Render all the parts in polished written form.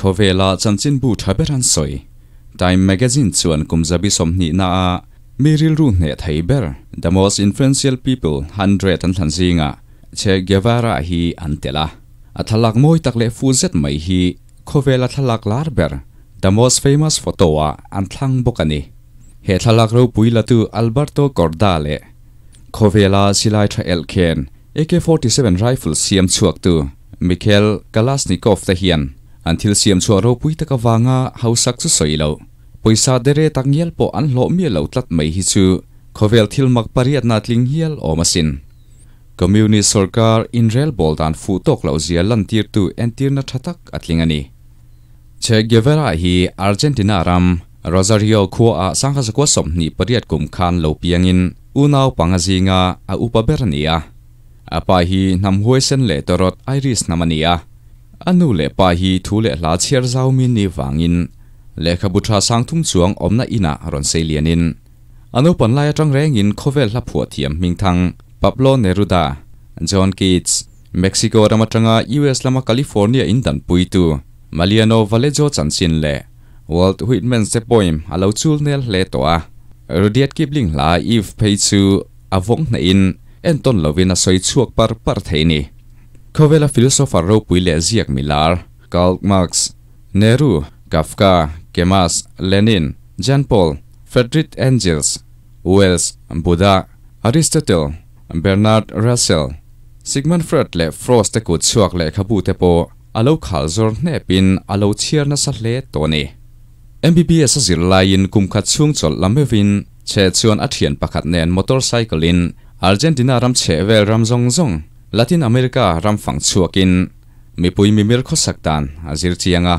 Khawvela chanchinbu tha ber an sawi. Time magazine chuan kum 20 na a mi rilru hne thei ber The Most Influential People 100 an thlan zinga Che Guevara hi an tel a. A thlalak mawi tak leh fu zet mai hi khawvela thlalak lar ber The Most Famous Photo ah an thlang bawk a ni. He thlalak ropui latu Alberto Korda leh khawvela silai tha elkhen AK-47 rifle siam chhuaktu Mikhail Kalashnikov te hian an thil siam chhuah ropui tak avanga hausak chu sawi lo. Pawisa dere tak ngial pawh an hlawh miah lo tlat mai hi chu khawvel thil mak pariatna tling hial awm asin. Communist sorkar inrel bawl dan fuh tawk loh zia lantirtu entirna tha tak a tling a ni. Che Guevara hi Argentina ram Rosario khuaah 1928 kum khan lo piangin unau panga zinga a upa ber a ni a. A pa hi hnam huaisen leh tawrawt Irish hnam a ni a. A nu leh pa hi thu leh hla chhiar zau min ni vangin lehkhabu tha 3000 chuang awmna inah rawn sei lianin a naupan lai atang rengin khawvel hla phuah thiam hmingthang Pablo Neruda, John Keats, Mexico ram atanga US lama California in danpuitu Mariano Vallejo chanchin leh Walt Whitman te poem a lo chul nel hle tawh a. Rudyard Kipling hla Eve phei chu a vawng hnahin entawn lovin a sawi chhuak par par thei ni. Khawvela philosopher ropui leh ziak milar Karl Marx, Nehru, Kafka, Camus, Lenin, Jean Paul, Friedrich Engels, Wells, Buddha, Aristotle, Bernard Russell, Sigmund Freud leh Frost te kut chhuak lehkhabu te pawh a lo khal zawr hnepin a lo chhiar nasa hle tawh a ni. MBBS a zir laiin kum khat chhung chawlh la meuhin che chuan a thian pakhat nen motorcycle in Argentina ram chheh vel ram zawng zawng Latin America ram fang chhuakin mipui mimir khawsak dan a zir chiang a.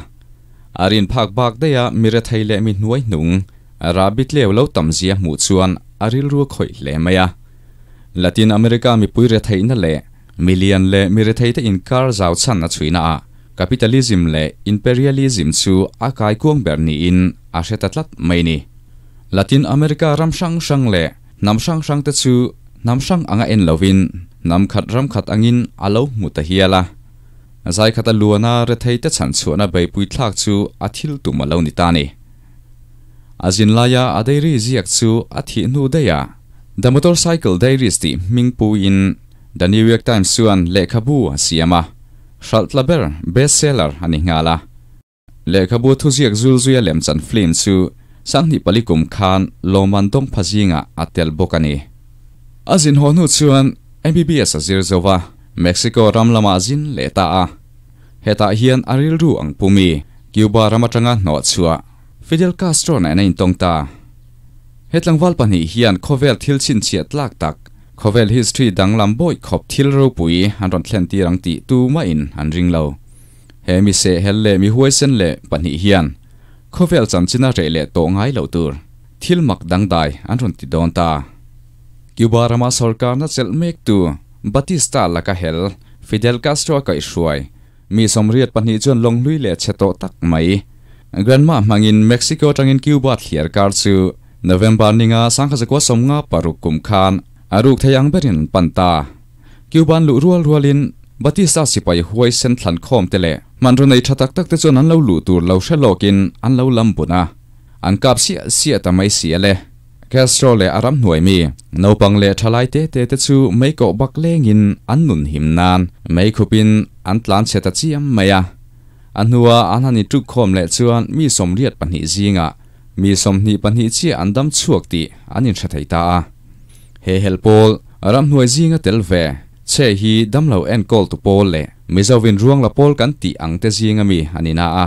A rin phak bak daiha mi rethei leh mi hnuai hnung rahbi tleu lo tam zia hmuh chuan a rilru a khawih hle mai a. Latin America mipui retheihna leh milian leh mi retheite inkar zau chhan a chhuihna ah capitalism leh imperialism chu a kaikuang ber niin a hre ta tlat mai ni. Latin America ram hrang hrang leh hnam hrang hrang te chu hnam hrang anga en lovin hnam khat ram khat angin a lo hmu ta hial a. Zai khata luana retheite chhan chhuahna beipui thlak chu a thil tum a lo ni ta ni. A zin laia a diary ziak chu a thih hnu daih a, The Motorcycle Diaries tih hming puiin The New York Times chuan lehkhabu a siam a, hralh tla ber, best seller, a ni nghal a. Lehkhabu thuziak zulzuia lemchan film chu 2004 kum khan lawmman dawng pha zingah a tel bawk a ni. A zin haw hnu chuan MBBS a zir zo va, Mexico ram lamah a zin leh ta a. Hetah hian a rilru ang pumi Cuba ram atanga hnawh chhuah Fidel Castro nen a intawng ta. He tlangval pahnih hian khawvel thil chhinchhiah tlak tak, khawvel history danglam bawih khawp thil ropui an rawn thlen tir ang tih tumahin an ring lo. He mi sehhel leh mi huaisen leh pahnih hian khawvel chanchin a reh leh tawh ngai loh tur thil mak dangdai an rawn ti dawn ta. Cuba rama sorkarna chelh mektu Batista laka hel Fidel Castro a kaihhruai mi 82 chuan lawnghlui leh chhe tawh tak mai Granma hmangin Mexico atangin Cuba thliar kar chu November ninga 1956 kum khan a ruk thei ang berin an pan ta. Cuban luh rual rualin Batista sipai huaisen thlan khawm te leh hmanraw nei tha tak tak te chuan an lo luh tur lo hre lawkin an lo lam bun a, an kap siah siah ta mai si a le. Castro leh a ram hnuai mi, naupang leh thalai te te te chu mei koh bak lengin an nun him nan mei khupin an tlan chhe ta chiam mai a. A hnua an han intuk khawm leh chuan mi 82 zingah mi 22 chiah an dam chhuak tih an inhre thei ta a. He hel pawl ramhnuai zinga tel ve che hi damlo enkawl tu pawl leh Mizovin ruang la pawl kan tih ang te zinga mi a ni na a.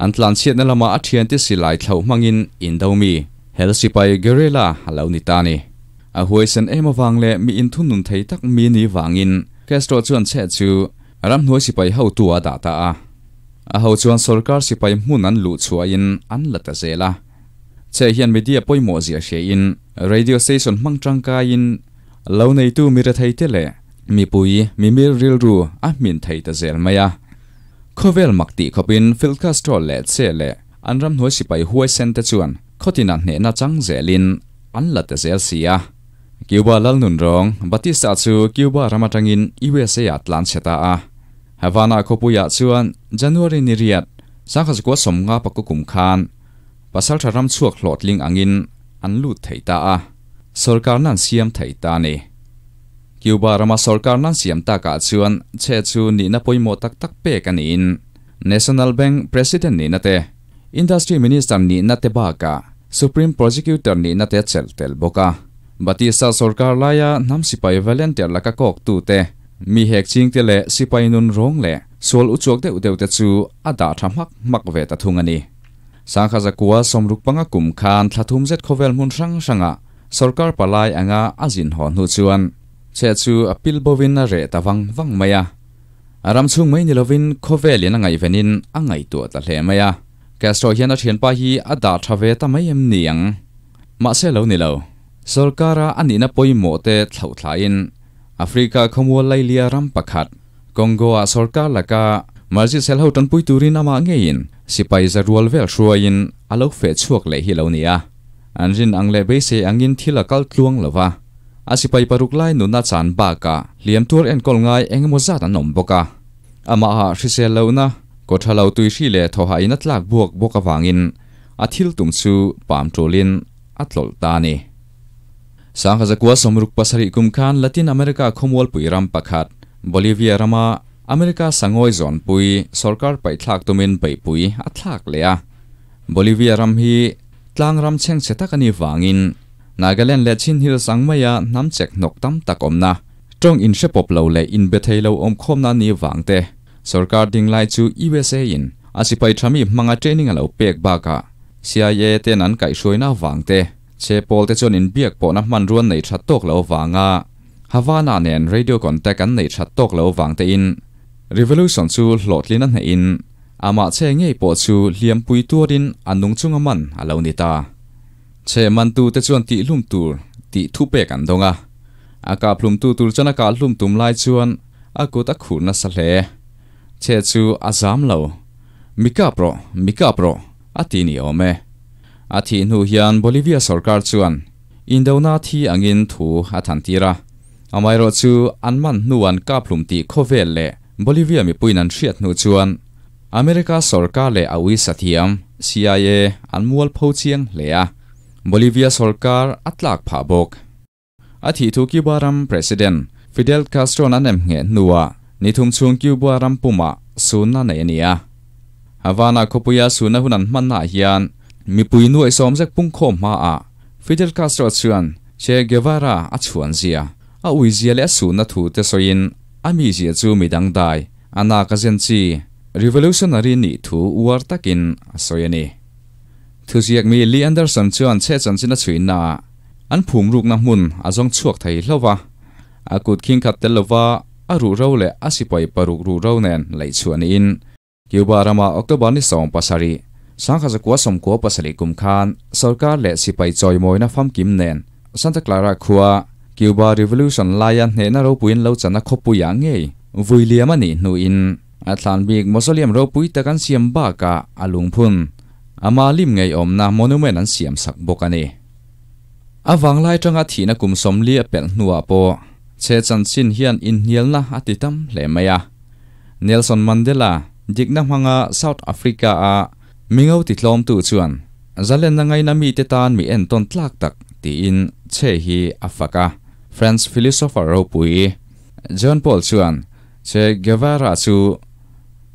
An tlanchhiatna lama a thiante silai thlauh hmangin indo mi hel sipai guerrilla a lo ni ta ni. A huaisen em avang leh mi inthunun thei tak mi ni vangin Castro chuan che chu ramhnuai sipai hotu a dah ta a. A ho chuan sorkar sipai hmun an luh chhuahin an la ta zel a. Che hian media pawimawh zia hriain radio station hmang tangkaiin lo neitu mi rethei te leh mipui mimir rilru a hmin thei ta zel mai a. Khawvel mak tih khawpin Fidel Castro leh che leh an ramhnuai sipai huaisen te chuan khawtina hnehna chang zelin an la ta zel si a. Cuba lalnun rawng Batista chu Cuba ram atangin USA ah tlan chhe ta a. Havana khawpuiah chuan January ni riat 1959 kum khan pasaltha ram chhuak hlawhtling angin an lut thei ta a, sorkar nan siam thei ta a ni. Cuba rama sorkar nan siam takah chuan Che chu nihna pawimawh tak tak pek a niin National Bank President nihna te, Industry Minister nihna te bakah Supreme Prosecutor nihna te a chelh tel bawk a. Batista sorkar laia hnam sipai volunteer laka kawktute, mi hek chingte leh sipai nun rawng leh sual uchuak deuh deuh te chu a dah tha hmak hmak ve ta thung a ni. Sangha zakua sawmruk panga kum khan thla thum zet khawvel hmun hrang hrangah sorkar palai anga a zin haw hnu chuan che chu a pil bovin a reh ta vang vang mai a. A ram chhung mai ni lovin khawvelin a ngaihvenin a ngaihtuah ta hle mai a. Castro hian a thianpa hi a dah tha ve ta mai em ni ang? Mahse lo ni lo. Sorkara a nihna pawimawh te thlauh thlain Africa khawmual lailia ram pakhat Congo-ah sorkar laka Marzi sel ho tanpui turin amah ngeiin sipai za rual vel hruaiin a lo feh chhuak leh hi lo ni a. An rin ang leh beisei angin thil a kal tluang lo va, a sipai paruk lai nunna chan bakah hliam tuar enkawl ngai eng emaw zat an awm bawk a. Amaha hrisel lohna, kaw tha lo tuihri leh thawhah in a tlak buak bawk avangin a thil tum chu pam tulin a tlawlh ta a ni. Sangha zakua 67 kum khan Latin America khawmualpui ram pakhat, Bolivia rama America sangawi zawnpui sorkar paihthlak tumin beihpui a thlak leh a. Bolivia ram hi tlang ram chhengchhe tak a nih vangin Nagaland leh Chin Hills ang maia hnam chek hnawk tam tak awmna, tawng inhre pawp lo leh inbe thei lo awmkhawmna a nih vang te, sorkar ding lai chu USA in a sipai thami hmanga training a lo pek bakah CIA ten an kaihhruaina avang te, Che pawl te chuan inbiak pawhna hmanrua an neih that tawk lo avanga Havana nen radio contact an neih that tawk lo avang tein revolution chu hlawhtlin a hnehin amah che ngei pawh chu hliampui tuarin a nung chunga man a lo ni ta. Che mantu te chuan tihhlum tur tih thu pek an dawng a, a kahhlumtu tur chuan a kahhlum tum lai chuan a kut a khur nasa hle. Che chu a zam lo. Mi kap rawh, mi kap rawh, a ti ni awm e. A thih hnu hian Bolivia sorkar chuan Indona thi angin thu a than tir a. Amaherawh chu an man hnu an kaphlum tih khawvel leh Bolivia mipuiin an hriat hnu chuan America sorkar leh a ui sathiam, CIA, an mualpho chiang hle a. Bolivia sorkar a tlak phah bawk. A thih thu Cuba ram President Fidel Castro-a'n a nem ngheh hnuah ni thum chhung Cuba ram pumah sunna neih a ni a. Havana khawpuia sunna hun an hmannaah hian mipui nuaihsawm zek pungkhawm hmaah Fidel Castro chuan Che Guevara a chhuan zia, a ui zia leh a sunna thu te sawiin a mi zia chu mi dangdai, a nak a zen chi, revolutionary nih thu uar takin a sawi a ni. Thuziak mi Lee Anderson chuan chhe chanchin a chhuihnaah an phum rukna hmun a zawng chhuak thei hlauh va, a kut khing khat tel lova a ruh ro leh a sipai paruk ruh ro nen laih chhuah niin Cuba rama October ni 17, 1997 kum khan sorkar leh sipai chawimawina famkim nen Santa Clara khua Cuba Revolution laia hnehna ropuiin lo chana khawpuiah ngei vui liam a nih hnuin a thlan bik mausoleum ropui tak an siam bakah a lungphun ama lim ngeiawmna monument an siam sak bawk a ni. A vanglai atanga thihna kum 40 a pelh hnuah pawh chhe chanchin hian inhnialna a ti tam hle mai a. Nelson Mandela dikna hmanga South Africa-a mingo titlawmtu chuan zalenna ngaina mite tan mi entawn tlak tak tiin chhe hi a fak a. French philosopher ropui Jean Paul chuan Che Guevara chu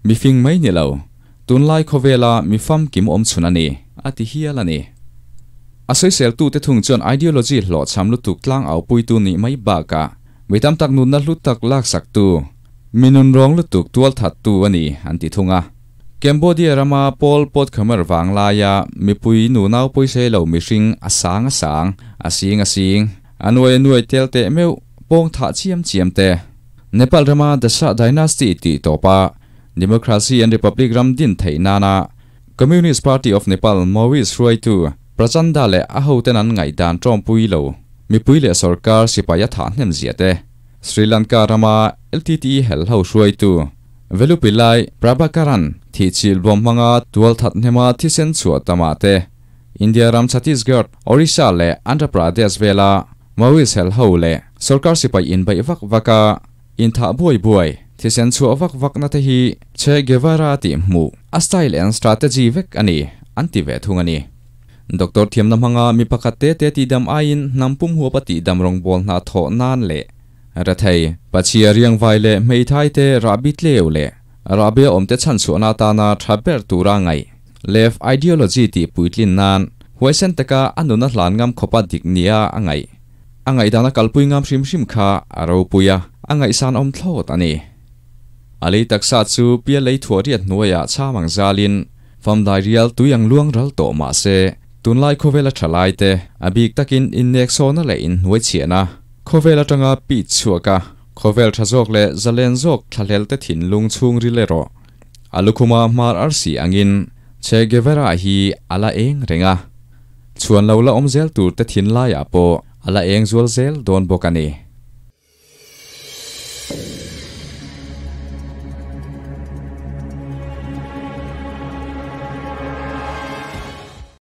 mifing mai ni lo, Tunlai khawvela mi famkim awm chhun a ni, a ti hial a ni. A sawiseltute thung chuan ideology hlawhchham lutuk tlang aupuitu nih mai bakah mi tam tak nunna hlu tak laksaktu, mi nunrawng lutuk tualthattu a ni an ti thung a. Cambodia rama Pol Pot Khmer vang laia mipui nunau pawisei lo mihring a sang a sang, a sing a sing, a nuai a nuai tel teh meuh pawng thah chiam chiam te. Nepal rama Dasha Dynasty tih tawpa Democracy and Republic ram din theih nana Communist Party of Nepal Maoist hruaitu Prachanda leh a hoten an ngaihdan tawmpui lo mipui leh sorkar sipai a thah hnem zia te, Sri Lanka rama LTTE helho hruaitu Velupillai Prabhakaran thihchilh bawm hmanga tualthat hnema thisen chhuah tamah te, India ram Chhattisgarh, Orissa leh Andhra Pradesh vela Maoist helho leh sorkar sipai inbeih vak vaka inthah buai buai. Thisen chhuah vak vak na te hi Che Guevara tih hmuh a style and strategy vek a ni, an ti ve thung a ni. Doctor thiamna hmanga mi pakhat te te tihdam aiin hnam pum huapa tihdam rawngbawl hna thawh nan leh rethei, pachhia riangvai leh hmeithai te rahbi tleu leh rahbia awmte chhanchhuahna atana tha ber tura ngaih Left ideology tih puitlin nan huaisen taka a nuna hlan ngam khawpa dik nia a ngaih. A ngaihdana kalpui ngam hrim hrim kha a ropui a, a ngaihsan awm thlawt a ni. A lei taksa chu pial lei thuah riat hnuaiah cham ang zalin famdai rial tui ang luang ral tawh mah se, tunlai khawvela tha lai te, a bik takin inneksawna leh inhnuaichhiahna khawvel atanga pit chhuak a, khawvel tha zawk leh zalen zawk thlahlel te thinlung chhungril erawh a lukhuma hmar arsi angin Che Guevara hi a la eng reng a. Chhuan lo la awm zel tur te thinlaiah pawh a la eng zual zel dawn bawk a ni.